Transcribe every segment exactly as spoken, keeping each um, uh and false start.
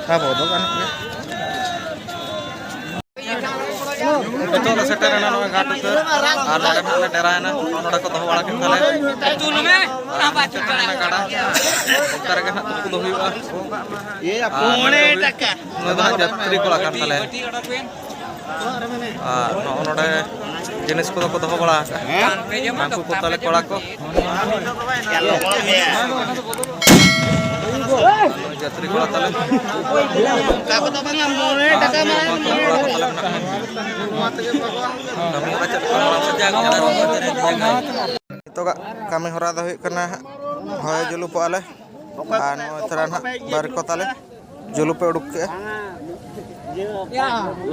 ᱠᱷᱟᱵᱚ ᱫᱚ ᱜᱟᱱᱚᱜ ᱜᱮᱭᱟ᱾ ᱱᱤᱛᱚᱜ ᱞᱮ ᱥᱮᱴᱮᱨᱮᱱᱟ ᱱᱚᱜᱼᱚᱭ ᱜᱷᱟᱴ ᱩᱛᱟᱹᱨ, ᱟᱨ ᱱᱚᱰᱮ ᱱᱟᱜ ᱞᱮ ᱰᱮᱨᱟᱭᱮᱱᱟ᱾ ᱱᱚᱰᱮ ᱠᱚ ᱫᱚᱦᱚ ᱵᱟᱲᱟ ᱠᱮᱫ ᱛᱟᱞᱮ, ᱟᱨ ᱥᱮᱴᱮᱨᱮᱱᱟ ᱜᱟᱰᱟ᱾ ᱚᱱᱠᱟ ᱨᱮᱜᱮ ᱱᱟᱜ ᱛᱩᱯᱩ ᱫᱚ ᱦᱩᱭᱩᱜᱼᱟ᱾ ᱟᱨ ᱱᱚᱰᱮ ᱫᱚ ᱦᱟᱸᱜ ᱡᱟᱹᱛᱨᱤ ᱠᱚᱲᱟ ᱠᱟᱱ ᱛᱟᱞᱮᱭᱟ᱾ ᱟᱨ ᱱᱚᱜᱼᱚ ᱱᱚᱰᱮ ᱡᱤᱱᱤᱥ ᱠᱚᱫᱚ ᱠᱚ ᱫᱚᱦᱚ ᱵᱟᱲᱟ ᱟᱠᱟᱫᱼᱟ᱾ ᱦᱟᱹᱱᱠᱩ ᱠᱚ ᱛᱟᱞᱮ ᱠᱚᱲᱟ ᱠᱚ᱾ ᱡᱟᱹᱛᱨᱤ ᱠᱚᱲᱟ ᱛᱟᱞᱮ᱾ ᱱᱤᱛᱚᱜᱟᱜ ᱠᱟᱹᱢᱤ ᱦᱚᱨᱟ ᱫᱚ ᱦᱩᱭᱩᱜ ᱠᱟᱱᱟ ᱦᱟᱸᱜ, ᱦᱚᱭ ᱡᱩᱞᱩᱯᱚᱜᱼᱟ ᱞᱮ᱾ ᱟᱨ ᱱᱚᱜᱼᱚᱭ ᱛᱷᱚᱲᱟ ᱱᱟᱦᱟᱜ ᱵᱟᱨᱮ ᱠᱚ ᱛᱟᱞᱮ ᱡᱩᱞᱩᱯᱮ ᱩᱰᱩᱠ ᱠᱮᱜᱼᱟ᱾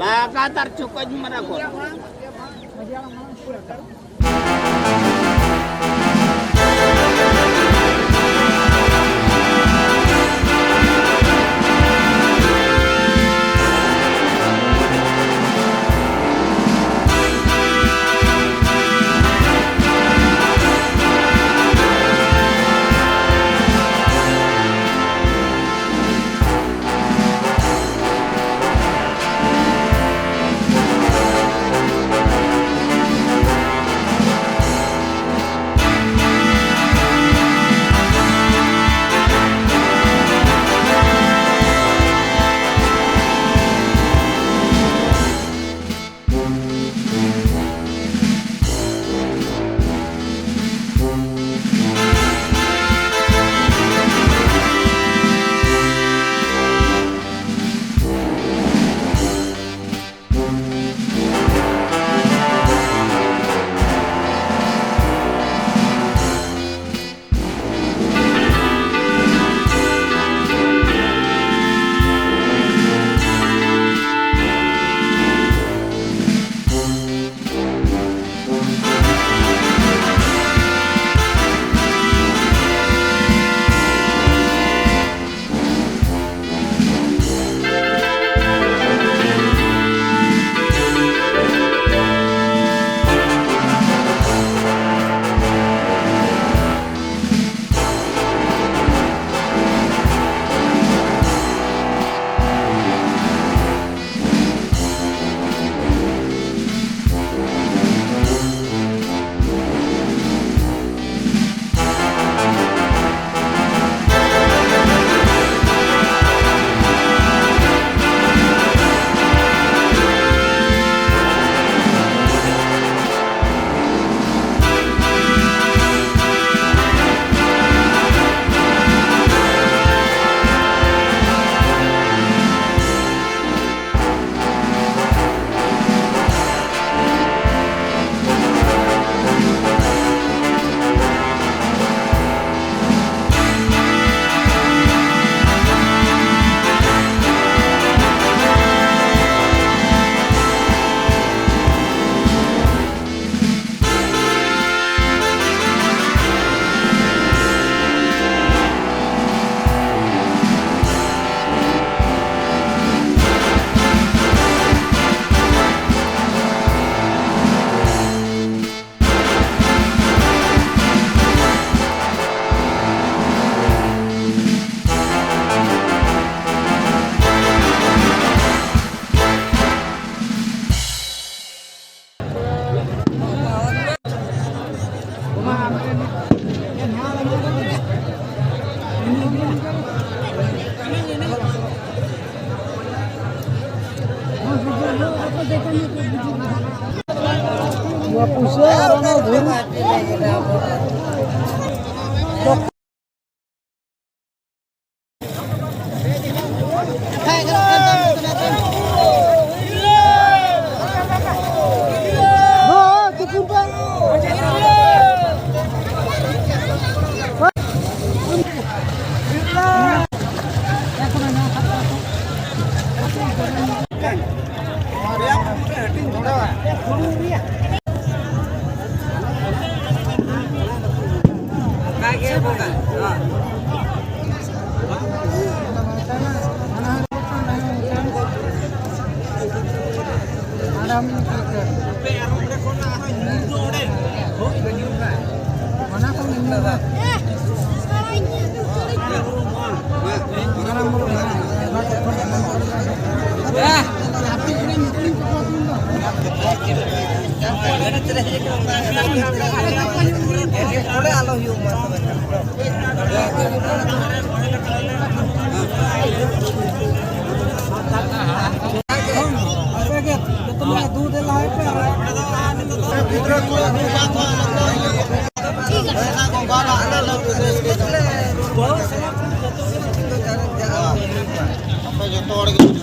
लगातार चौका जुमरा को। ᱡᱚᱛᱚ ᱦᱚᱲ ᱜᱮ᱾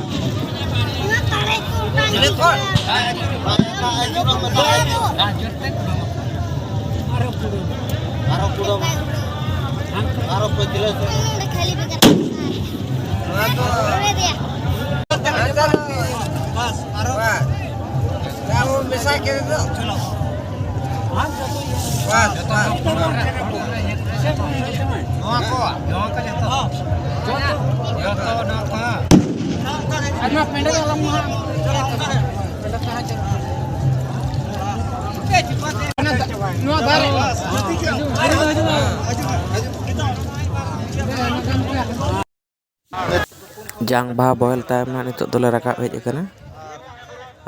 ᱟᱨᱚ ᱯᱩᱨᱟᱹ, ᱟᱨᱚ ᱯᱟᱹᱪᱞᱟᱹ ᱥᱮᱫ᱾ ᱱᱚᱣᱟ ᱫᱚ ᱵᱟᱥ, ᱟᱨᱚ ᱵᱟᱥ᱾ ᱡᱟ ᱵᱚᱱ ᱢᱮᱥᱟ ᱠᱮᱫ ᱫᱚ᱾ ᱵᱟᱥ, ᱵᱟᱥ᱾ ᱱᱚᱣᱟ ᱠᱚ, ᱱᱚᱣᱟ ᱠᱚ ᱡᱚᱛᱚ᱾ ᱡᱚᱛᱚ ᱱᱚᱣᱟ ᱠᱚ᱾ ᱟᱭᱢᱟ ᱯᱮᱸᱰᱮᱞ ᱟᱞᱚᱢ ᱢᱟ᱾ ᱱᱚᱣᱟ ᱫᱟᱨᱮ᱾ ᱡᱟᱝ ᱵᱟᱦᱟ ᱵᱚᱦᱮᱞ ᱛᱟᱭᱚᱢ ᱱᱟᱦᱟᱜ ᱱᱤᱛᱚᱜ ᱫᱚᱞᱮ ᱨᱟᱠᱟᱵ ᱦᱮᱡ ᱟᱠᱟᱱᱟ᱾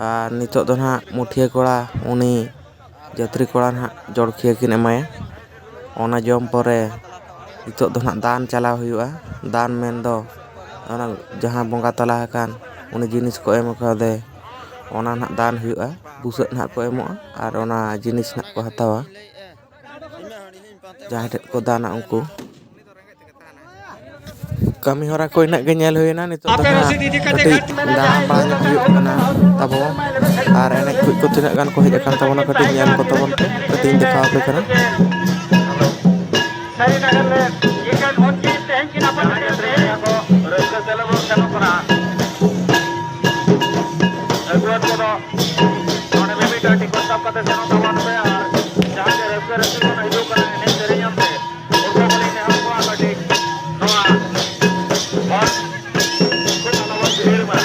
ᱟᱨ ᱱᱤᱛᱚᱜ ᱫᱚ ᱱᱟᱦᱟᱜ ᱢᱩᱴᱷᱤᱭᱟᱹ ᱠᱚᱲᱟ, ᱩᱱᱤ ᱡᱟᱹᱛᱨᱤ ᱠᱚᱲᱟ ᱱᱟᱦᱟᱜ ᱡᱚᱲᱠᱷᱤᱭᱟᱹ ᱠᱤᱱ ᱮᱢᱟᱭᱟ᱾ ᱚᱱᱟ ᱡᱚᱢ ᱯᱚᱨᱮ ᱱᱤᱛᱚᱜ ᱫᱚ ᱱᱟᱦᱟᱜ ᱫᱟᱱ ᱪᱟᱞᱟᱣ ᱦᱩᱭᱩᱜᱼᱟ᱾ ᱫᱟᱱ ᱢᱮᱱᱫᱚ ᱚᱱᱟ ᱡᱟᱦᱟᱸ ᱵᱚᱸᱜᱟ ᱛᱟᱞᱟ ᱟᱠᱟᱱ, ᱩᱱᱤ ᱡᱤᱱᱤᱥ ᱠᱚ ᱮᱢ ᱠᱟᱣᱫᱮ, ᱚᱱᱟ ᱱᱟᱦᱟᱜ ᱫᱟᱱ ᱦᱩᱭᱩᱜᱼᱟ, ᱵᱩᱥᱟᱹᱜ ᱱᱟᱦᱟᱜ ᱠᱚ ᱮᱢᱚᱜᱼᱟ ᱟᱨ ᱚᱱᱟ ᱡᱤᱱᱤᱥ ᱱᱟᱦᱟᱜ ᱠᱚ ᱦᱟᱛᱟᱣᱟ᱾ ᱡᱟᱦᱟᱸᱭ ᱴᱷᱮᱱ ᱠᱚ ᱫᱟᱱᱟ ᱩᱱᱠᱩ᱾ ᱠᱟᱹᱢᱤ ᱦᱚᱨᱟ ᱠᱚ ᱤᱱᱟᱹᱜ ᱜᱮ ᱧᱮᱞ ᱦᱩᱭᱱᱟ᱾ ᱱᱤᱛᱚᱜ ᱫᱚ ᱱᱟᱦᱟᱜ ᱠᱟᱹᱴᱤᱡ ᱫᱟᱬᱟᱱ ᱵᱟᱲᱟ ᱧᱚᱜ ᱦᱩᱭᱩᱜ ᱠᱟᱱᱟ ᱛᱟᱵᱚ᱾ ᱟᱨ ᱮᱱᱮᱡ ᱠᱩᱡ ᱠᱚ ᱛᱤᱱᱟᱹᱜ ᱜᱟᱱ ᱠᱚ ᱦᱮᱡ ᱟᱠᱟᱱ ᱛᱟᱵᱚᱱᱟ, ᱠᱟᱹᱴᱤᱡ ᱧᱮᱞ ᱠᱚ ᱛᱟᱵᱚᱱ ᱯᱮ, ᱠᱟᱹᱴᱤᱡ ᱤᱧ ᱫᱮᱠᱷᱟᱣ ᱟᱯᱮ ᱠᱟᱱᱟ᱾ ᱥᱟᱹᱨᱤᱱᱟᱜᱟᱨ ᱨᱮ ᱮᱠᱮᱱ ᱩᱱᱠᱤᱱ ᱛᱮᱦᱮᱧ ᱠᱤᱱ ᱟᱯᱟᱱ ᱟᱹᱯᱤᱱ ᱛᱮ ᱨᱟᱹᱥᱠᱟᱹ ᱥᱮᱞᱮᱫ ᱵᱚᱱ ᱥᱮᱱᱚᱜ ᱠᱟᱱᱟ᱾ ᱟᱹᱜᱩᱣᱟᱹᱱ ᱠᱚᱫᱚ ᱱᱚᱰᱮ ᱢᱤᱢᱤᱫᱴᱟᱝ ᱴᱤᱠᱤᱴ ᱥᱟᱵ ᱠᱟᱛᱮ ᱥᱮᱱᱚᱜ ᱛᱟᱵᱚᱱ ᱯᱮ ᱟᱨ ᱡᱟᱦᱟᱸ ᱜᱮ ᱨᱟᱹᱥᱠᱟᱹ ᱨᱟᱹᱥᱠᱟᱹ ᱵᱚᱱ ᱦᱤᱡᱩᱜ ᱠᱟᱱᱟ ᱮᱱᱮᱡ ᱥᱮᱨᱮᱧ ᱟᱱᱛᱮ, ᱩᱱᱠᱩ ᱠᱚᱞᱤᱧ ᱱᱮᱦᱚᱨ ᱠᱚᱣᱟ ᱠᱟᱹᱴᱤᱡ ᱱᱚᱣᱟ ᱦᱚᱲ ᱠᱚ ᱟᱞᱚ ᱵᱚᱱ ᱵᱷᱤᱲ ᱢᱟ᱾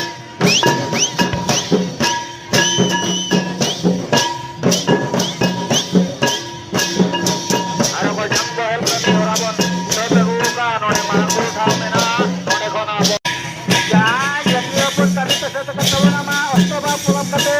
ᱟᱨ ᱚᱠᱚᱭ ᱡᱟᱝ ᱵᱚᱦᱮᱞ ᱠᱟᱹᱢᱤ ᱦᱚᱨᱟ ᱵᱚᱱ ᱥᱟᱹᱛ ᱟᱹᱜᱩ ᱟᱠᱟᱫ, ᱱᱚᱰᱮ ᱢᱟᱨᱟᱝ ᱵᱩᱨᱩ ᱴᱷᱟᱶ ᱢᱮᱱᱟᱜᱼᱟ, ᱱᱚᱰᱮ ᱠᱷᱚᱱ ᱟᱵᱚ ᱡᱟᱦᱟᱸ ᱡᱟᱹᱛᱤᱭᱟᱹ ᱵᱚᱱ ᱠᱟᱹᱢᱤ ᱠᱚ ᱥᱟᱹᱛ ᱟᱠᱟᱫ ᱛᱟᱵᱚᱱᱟ, ᱢᱟ ᱚᱠᱛᱚ ᱵᱟᱝ ᱯᱚᱞᱚᱢ ᱠᱟᱛᱮ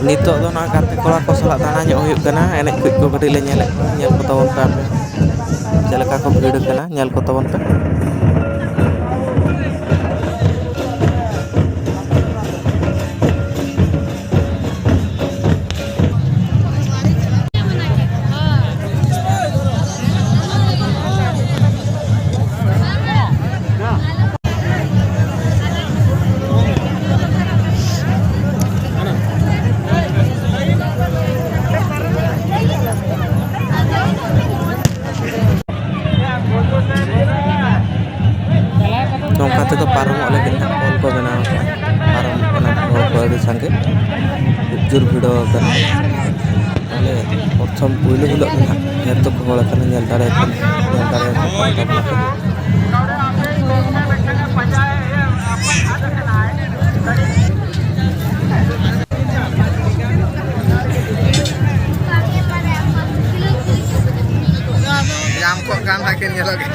ᱱᱤᱛᱚᱜ ᱫᱚ ᱱᱚᱣᱟ ᱜᱟᱛᱮ ᱠᱚᱲᱟ ᱠᱚ ᱥᱟᱞᱟᱜ ᱫᱟᱬᱟ ᱧᱚᱜ ᱦᱩᱭᱩᱜ ᱠᱟᱱᱟ, ᱮᱱᱮᱡ ᱠᱚ ᱠᱟᱹᱴᱤᱡ ᱞᱮ ᱧᱮᱞᱮᱫ ᱠᱚᱣᱟ, ᱧᱮᱞ ᱠᱚ ᱛᱟᱵᱚᱱ ᱯᱮ ᱟᱯᱮ ᱪᱮᱫ ᱞᱮᱠᱟ ᱠᱚ ᱵᱷᱤᱲ ᱠᱟᱱᱟ, ᱧᱮᱞ ᱠᱚ ᱛᱟᱵᱚᱱ ᱯᱮ᱾ ᱱᱚᱝᱠᱟ ᱛᱮᱫᱚ ᱯᱟᱨᱚᱢᱚᱜ ᱞᱟᱹᱜᱤᱫ ᱦᱟᱸᱜ ᱯᱳᱞ ᱠᱚ ᱵᱮᱱᱟᱣ ᱟᱠᱟᱫᱼᱟ᱾ ᱯᱟᱨᱚᱢᱚᱜ ᱠᱟᱱᱟ ᱠᱚ ᱦᱚᱲ ᱠᱚ ᱟᱹᱰᱤ ᱥᱟᱸᱜᱮ, ᱠᱷᱩᱵ ᱡᱳᱨ ᱵᱷᱤᱲ ᱟᱠᱟᱱᱟ᱾ ᱛᱟᱦᱞᱮ ᱯᱨᱚᱛᱷᱚᱢ ᱯᱩᱭᱞᱩ ᱦᱤᱞᱳᱜ ᱫᱚ ᱦᱟᱸᱜ ᱰᱷᱮᱨ ᱫᱚᱠᱚ ᱦᱚᱲ ᱟᱠᱟᱱᱟ, ᱧᱮᱞ ᱫᱟᱲᱮᱭᱟᱠᱚ ᱧᱮᱞ ᱫᱟᱲᱮᱭᱟᱠᱚ ᱠᱟᱱ ᱛᱟᱵᱚᱱᱟ ᱯᱮ᱾ ᱧᱟᱢ ᱠᱚᱜ ᱠᱟᱱ ᱛᱟᱹᱠᱤᱱ ᱧᱮᱞᱚᱜ ᱜᱮ᱾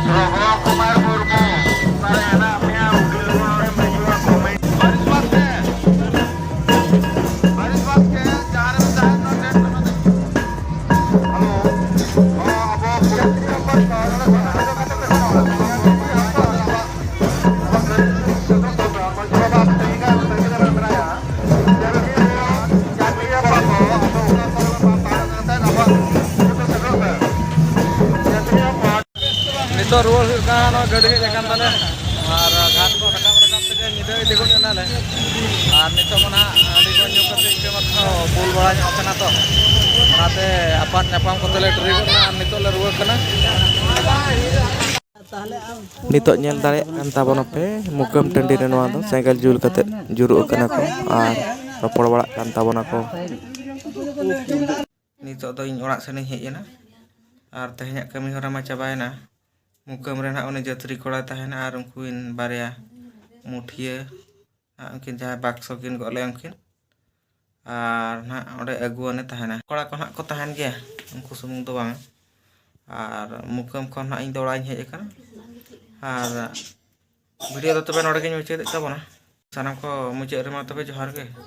ᱨᱚᱜᱷᱩ ᱠᱩᱢᱟᱨ ᱢᱩᱨᱢᱩ, ᱚᱠᱟᱨᱮ ᱦᱮᱱᱟᱜ ᱢᱮᱭᱟ? ᱩᱠᱤᱞ ᱠᱚ ᱱᱚᱰᱮᱢ ᱦᱤᱡᱩᱜᱼᱟ, ᱠᱚᱢᱮᱰᱤ᱾ ᱦᱚᱨᱤᱥ ᱵᱟᱥᱠᱮ, ᱦᱚᱨᱤᱥ ᱵᱟᱥᱠᱮ, ᱡᱟᱦᱟᱸ ᱨᱮᱢ ᱛᱟᱦᱮᱱ ᱱᱚᱰᱮ ᱠᱷᱚᱱ ᱱᱚᱰᱮ᱾ ᱦᱮᱞᱳ, ᱱᱚᱣᱟ ᱟᱵᱚ ᱠᱩᱲᱤ ᱦᱚᱯᱚᱱ ᱠᱚ ᱱᱚᱰᱮ ᱠᱷᱚᱱ ᱦᱟᱸᱰᱮ ᱠᱟᱛᱮ ᱯᱮ ᱥᱮᱱᱚᱜᱼᱟ᱾ ᱢᱟᱹᱡᱷᱤ ᱵᱟᱵᱟ, ᱢᱟᱹᱡᱷᱤ ᱵᱟᱵᱟ ᱛᱟᱹᱜᱤ ᱨᱮ ᱢᱮᱱᱟᱭᱟ᱾ ᱡᱟᱹᱛᱤᱭᱟᱹ ᱠᱚᱲᱟ ᱠᱚ, ᱟᱵᱚ ᱚᱠᱟ ᱠᱚᱨᱮ ᱵᱟᱝ ᱛᱟᱦᱮᱸ ᱠᱟᱛᱮ ᱟᱵᱚᱣᱟᱜ ᱥᱮᱴᱮᱨᱚᱜ ᱯᱮ᱾ ᱡᱟᱹᱛᱤᱭᱟᱹ ᱠᱚᱲᱟ ᱱᱤᱛᱚᱜ ᱨᱩᱣᱟᱹᱲ ᱦᱩᱭᱩᱜ ᱠᱟᱱᱟ, ᱱᱚᱣᱟ ᱜᱟᱹᱰᱤ ᱦᱮᱡ ᱟᱠᱟᱱ ᱛᱟᱞᱮ᱾ ᱟᱨ ᱜᱷᱟᱴ ᱠᱚ ᱨᱟᱠᱟᱵ ᱨᱟᱠᱟᱵ ᱛᱮᱜᱮ ᱧᱤᱫᱟᱹ ᱤᱫᱤ ᱜᱚᱫ ᱮᱱᱟᱞᱮ᱾ ᱟᱨ ᱱᱤᱛᱚᱜ ᱢᱟ ᱱᱟᱦᱟᱜ ᱟᱹᱰᱤ ᱠᱚ ᱧᱩ ᱠᱟᱛᱮ ᱤᱱᱠᱟᱹ ᱢᱟᱛᱨᱚ ᱵᱩᱞ ᱵᱟᱲᱟ ᱧᱚᱜ ᱠᱟᱱᱟ ᱛᱚ, ᱚᱱᱟᱛᱮ ᱟᱯᱟᱛ ᱧᱟᱯᱟᱢ ᱠᱚᱛᱮ ᱞᱮ ᱰᱮᱨᱤ ᱜᱚᱫ ᱮᱱᱟ᱾ ᱟᱨ ᱱᱤᱛᱚᱜ ᱞᱮ ᱨᱩᱣᱟᱹᱲ ᱠᱟᱱᱟ᱾ ᱱᱤᱛᱚᱜ ᱧᱮᱞ ᱫᱟᱲᱮᱭᱟᱜ ᱠᱟᱱ ᱛᱟᱵᱚᱱᱟᱯᱮ, ᱢᱩᱠᱟᱹᱢ ᱴᱟᱺᱰᱤ ᱨᱮ ᱱᱚᱣᱟ ᱫᱚ ᱥᱮᱸᱜᱮᱞ ᱡᱩᱞ ᱠᱟᱛᱮ ᱡᱩᱨᱩᱜ ᱠᱟᱱᱟ ᱠᱚ ᱟᱨ ᱨᱚᱯᱚᱲ ᱵᱟᱲᱟᱜ ᱠᱟᱱ ᱛᱟᱵᱚᱱᱟ ᱠᱚ᱾ ᱱᱤᱛᱚᱜ ᱫᱚ ᱤᱧ ᱚᱲᱟᱜ ᱥᱮᱱ ᱤᱧ ᱦᱮᱡ ᱮᱱᱟ ᱟᱨ ᱛᱮᱦᱮᱧᱟᱜ ᱠᱟᱹᱢᱤ ᱦᱚᱨᱟ ᱢᱟ ᱪᱟᱵᱟᱭᱮᱱᱟ᱾ ᱢᱩᱠᱟᱹᱢ ᱨᱮ ᱱᱟᱦᱟᱜ ᱩᱱᱤ ᱡᱟᱹᱛᱨᱤ ᱠᱚᱲᱟᱭ ᱛᱟᱦᱮᱱᱟ ᱟᱨ ᱩᱱᱠᱤᱱ ᱵᱟᱨᱭᱟ ᱢᱩᱴᱷᱤᱭᱟᱹ ᱱᱟᱦᱟᱜ, ᱩᱱᱠᱤᱱ ᱡᱟᱦᱟᱸᱭ ᱵᱟᱠᱥᱚ ᱠᱤᱱ ᱜᱚᱜ ᱞᱮᱫᱼᱟ ᱩᱱᱠᱤᱱ, ᱟᱨ ᱱᱟᱦᱟᱜ ᱚᱸᱰᱮ ᱟᱹᱜᱩᱣᱟᱹᱱᱮ ᱛᱟᱦᱮᱱᱟ᱾ ᱠᱚᱲᱟ ᱠᱚ ᱱᱟᱦᱟᱜ ᱠᱚ ᱛᱟᱦᱮᱱ ᱜᱮᱭᱟ, ᱩᱱᱠᱩ ᱥᱩᱢᱩᱝ ᱫᱚ ᱵᱟᱝ᱾ ᱟᱨ ᱢᱩᱠᱟᱹᱢ ᱠᱷᱚᱱ ᱱᱟᱦᱟᱜ ᱤᱧ ᱫᱚ ᱚᱲᱟᱜ ᱤᱧ ᱦᱮᱡ ᱟᱠᱟᱱᱟ᱾ ᱟᱨ ᱵᱷᱤᱰᱤᱭᱳ ᱫᱚ ᱛᱚᱵᱮ ᱱᱚᱰᱮ ᱜᱤᱧ ᱢᱩᱪᱟᱹᱫᱮᱫ ᱛᱟᱵᱚᱱᱟ᱾ ᱥᱟᱱᱟᱢ ᱠᱚ ᱢᱩᱪᱟᱹᱫ ᱨᱮᱢᱟ ᱛᱚᱵᱮ ᱡᱚᱦᱟᱨ ᱜᱮ᱾